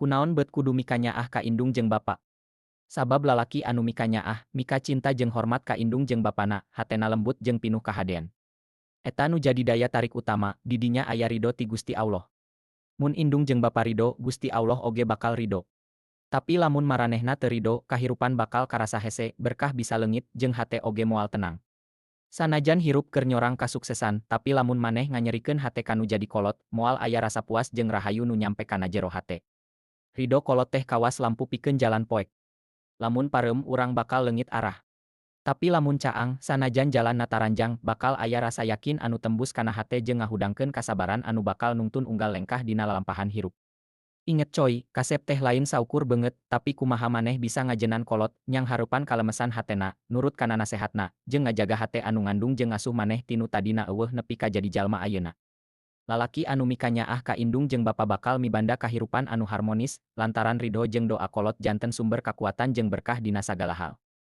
Kunaon bet kudu mikanyaah ka indung jeung bapa? Sabab lalaki anu mikanyaah, mika cinta jeung hormat ka indung jeung bapana, hatena lembut jeung pinuh kahadean. Eta nu jadi daya tarik utama, di dinya aya ridho ti Gusti Allah. Mun indung jeung bapa ridho, Gusti Allah oge bakal ridho. Tapi lamun maranehna teu ridho, kahirupan bakal karasa hese, berkah bisa leungit, jeung hate oge moal tenang. Sanajan hirup keur nyorang kasuksesan, tapi lamun maneh nganyerikeun hate kanu jadi kolot, moal aya rasa puas jeung rahayu nu nyampe kana jero hate. Ridho kolot teh kawas lampu pikeun jalan poek. Lamun pareum, urang bakal leungit arah. Tapi lamun caang, sanajan jalanna taranjang, bakal aya rasa yakin anu tembus kana hate jeung ngahudangkeun kasabaran anu bakal nungtun unggal lengkah dina lalampahan hirup. Inget coy, kasep teh lain saukur beungeut, tapi kumaha maneh bisa ngajenan kolot, nyanghareupan kalemesan hatena, nurut kana nasehatna, jeung ngajaga hate anu ngandung jeung ngasuh maneh ti nu tadina euweuh nepi ka jadi jalma ayeuna. Lalaki anu mikanyaah ka indung jeung bapa bakal mibanda kahirupan anu harmonis, lantaran ridho jeung doa kolot janten sumber kakuatan jeung berkah dina sagala hal.